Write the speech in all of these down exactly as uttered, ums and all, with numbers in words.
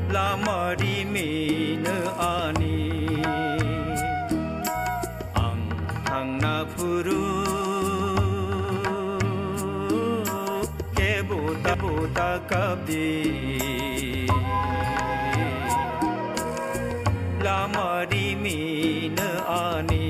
Lama rimino ani, ang thangna phuru kebo ta, bo ta kapdi. Lama rimino ani.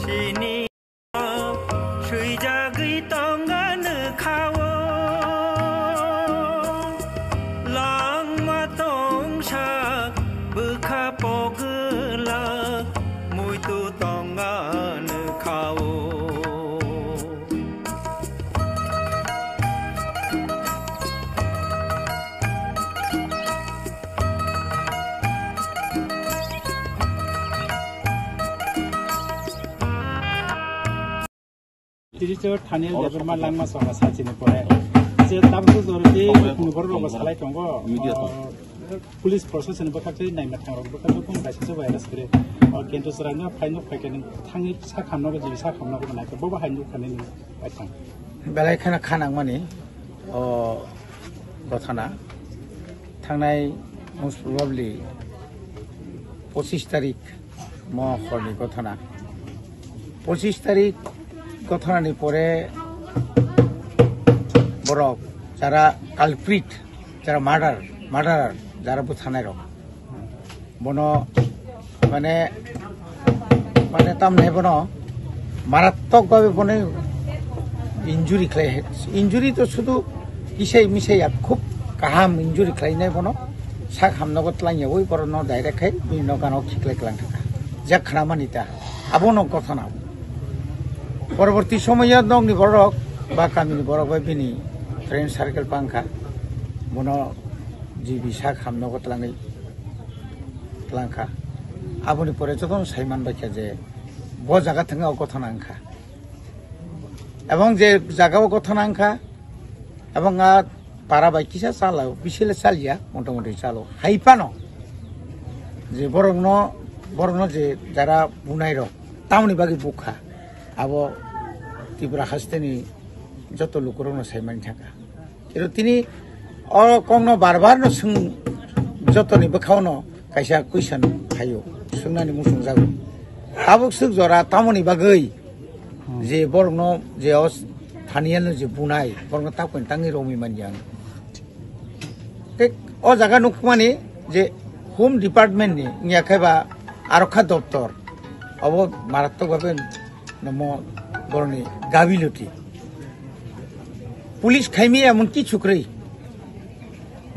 Sini swijagwi tongano khao, langma tongsa bwkha pogwlak muitu tongano khao. Tiriso Thaniel Debbarma langma songha sachini pore. Je tabuk jor di khunu borok rok salai tongo. Media tong. Police proshasoni bwkhak tei naima thangrok bwkhak tei kung kaisa se virus kre. O kintu chwraino phaino phaikhe nang thangwi sa khamno jibi sa khamno ko nai bo bahai nuk thani nung bai thang. Belai kheno kha nangmani o gothana thangnai most probably pochis tarik mo horni gothana. Pochis tarik gothanani pore borok jara culprit, jara murder, murderer, jara bwthanai rok, bono mane, mane tamne bono marattok babe bono injury khlai, injury to sudu kisai misai ya, khub kaham injury khlainai bono sak hamnogo twlangyawi borokno direct khai bini nokano khiklai klang thangkha, jak khnamani ta. Abono gothana. Poroborti somoyo nokni borok ba kamini borok bai bini friend circle pangkha. Bono G B sak hamnogo twlangwi twlangkha. Aboni pore jotono saiman baikha je bo jaga thangwi o gothana wngkha. Ebong je jaga o gothana wngkha, ebong a para bai kisa chala, bisile chalia, motamoti chalo. Hai phano je borokno, borokno je jara bunai rok, tamoni bagwi bukha, abo Tripura hasteni joto lukurokno saimani thangkha. Kero tini o kokno bar bar no swng, jotoni bwkhao no kaisa question phaio, swngnani muchung jago. Tabuk swk jora tamoni bagwi je borokno je o Thaniel no je bunai, borokno tabukni tangwi romwi manya ang. Tei o jaga nukmani je Home Department ni wngya khe ba Arokha Doptor, obo marattok bhabe nomo borokni gabiluti. Police khaimi emon kichu kwrwi.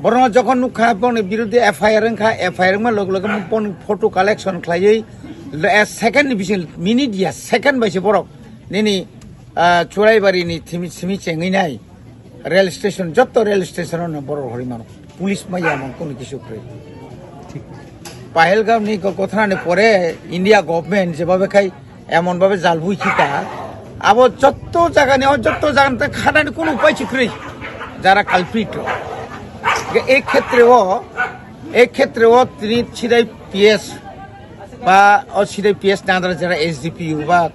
Borokno jokhon nukha, borokni biruddhe F I R wngkha, F I R wngma loge loge borokni photo collection khlaiwi, le-, eh, second ni bising, minute ya, second bai se borok nini, ah, Churaibari ni thimi, simi chengwi nai. Rail station, jotto rail station no borok hori mano. Police maya mon kono kisu kwrwi. Pahalgam ni go-, gothana ni pore India government jeba be khai emon babe jalbui khita, abo jotto jaga ni, o jotto jaga ni khanani kono upai si kwrwi, jara culprit rok. Ge, e khetre o, e khetre o tini sidai P S ba o sidai P S ni under jara S D P O ba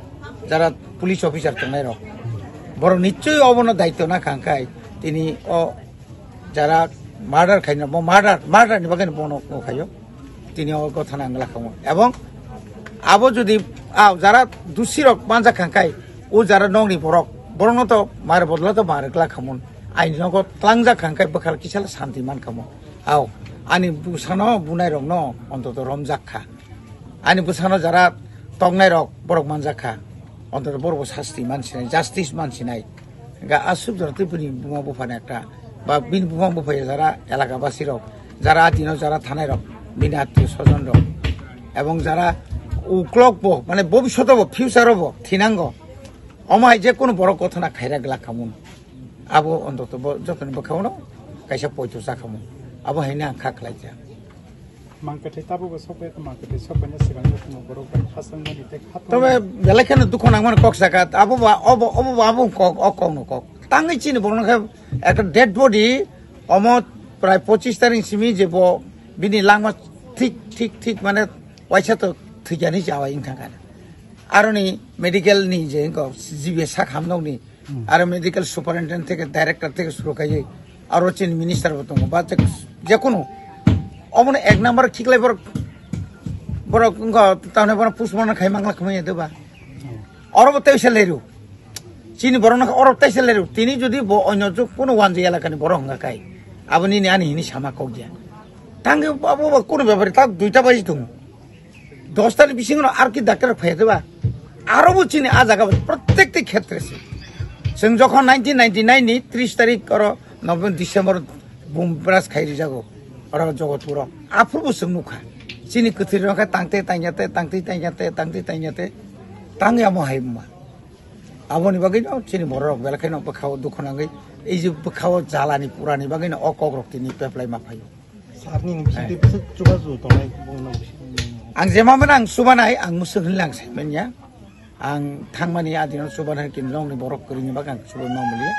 jara police officer tongnai rok, borok nichoi obono daityo na kha, hwnkhe tini o jara murder khaina, bo murder, murder ni bagwi bono khaio. Tini o gothana ang lakhamu. Ebong abo jodi, ah, jara dusi rok manjak kha, hwnkhe o jara nokni borok, borokno to mare bodolo to mare glak khamun. Aini nogo tlangjak kha, hwnkhe bwkhal kisa santi man khamu. Ao, ani bwsano bunai rokno ontoto romjak kha. Ani bwsano jara tongnai rok borok manjak kha. Ontoto borok bo sasti man sinai, justice man sinai. Ga aswk jora tei bini buma buphani ekta, ba bini buma buphai jara elaka basi rok, jara adino jara thanai rok, bini attiyo sojon rok, ebong jara Uklok bo, mane bobishoto bo, future bo thinango. Omo hai je kunu borok gothona khaira glak khamun. Abo ontoto bo jotoni bwkhao no kaisa poito cha khamun. Abo hai no ang kha khlai kha. Mangkwthwi tabukbo sokphai, mangkwthwi sokphaina swkang jotono borok bai khasangmani tei khatungmani. Tobe belai kheno dukhu nangmani kok saka, abo ba, obo, obo ba, abo kok, o kok no kok. Tangwi chini borok no khe ekta dead body, omo prai pochis tarik simi je bo bini langma thik, thik, thik mane waisa to thwikyani jawa wng thangkha. Aroni medical ni je wngkha G B sak hamnokni, aro medical superintendent theke director theke suru kaiwi, aro chini minister bo tongo, ba je, jekunu omono ek number khiklai borok, borok wngkha tamni bono postmortem khai mangla khmai ya doba. Oro bo teisa leru. Chini borok no oro teisa leru. Tini jodi bo onyo juk kuno wanji elakani borok hwnga kai. Abo nini ani hini sama kok ya. Tangwi abo bo kuno bepari tak duita baji tongo. Dostani bisingo no ar ki doctor phai de ba. Aro bo chini a jaga bo prottek ti khetre se. Chwng jokhon nineteen ninety-nine ni tris tarik oro November, December bum bras khai rijago. Oro Jogotpuro. Aphuru bo chwng nukha. Chini kwthwi rok khe tangte tangyate, tangte tangyate, tangte tangyate. Tangya mo hai ma. Aboni bagwi no chini borok belai kheno bwkhao dukhu nangwi. Ei je bwkhao jalani purani bagwi no o kokrok tini peplai ma phaio. Sir ni bising twi bwswk chubachu tongnai bongno bising. Ang jema mano ang chubanai, ang musuk hinlang sai manya. Ang thangmani adino chubanai kinrong ni borok kwrwini bagwi ang chubai ma mulia.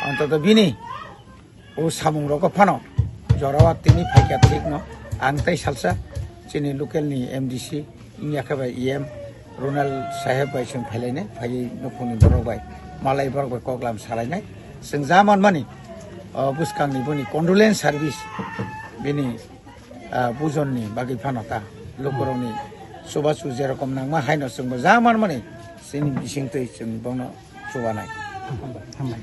Antoto bini o samung rok phano jorawa tini phaikha thik no. Ang tai salsa chini local ni M D C wngya khe bai E M Ronald saheb bai chwng phailainai, phaiwi nukhungni borok bai, malai borok bai koklam salainai. Chwng ja manmani, o, bwskangni boni condolence service, bini, ah, bujonni bagwi phano ta lukurokni chubachu jerokom nangma haino chwngbo ja manmani chini bisingtwi chwng bono chubanai. Hambai, hambai.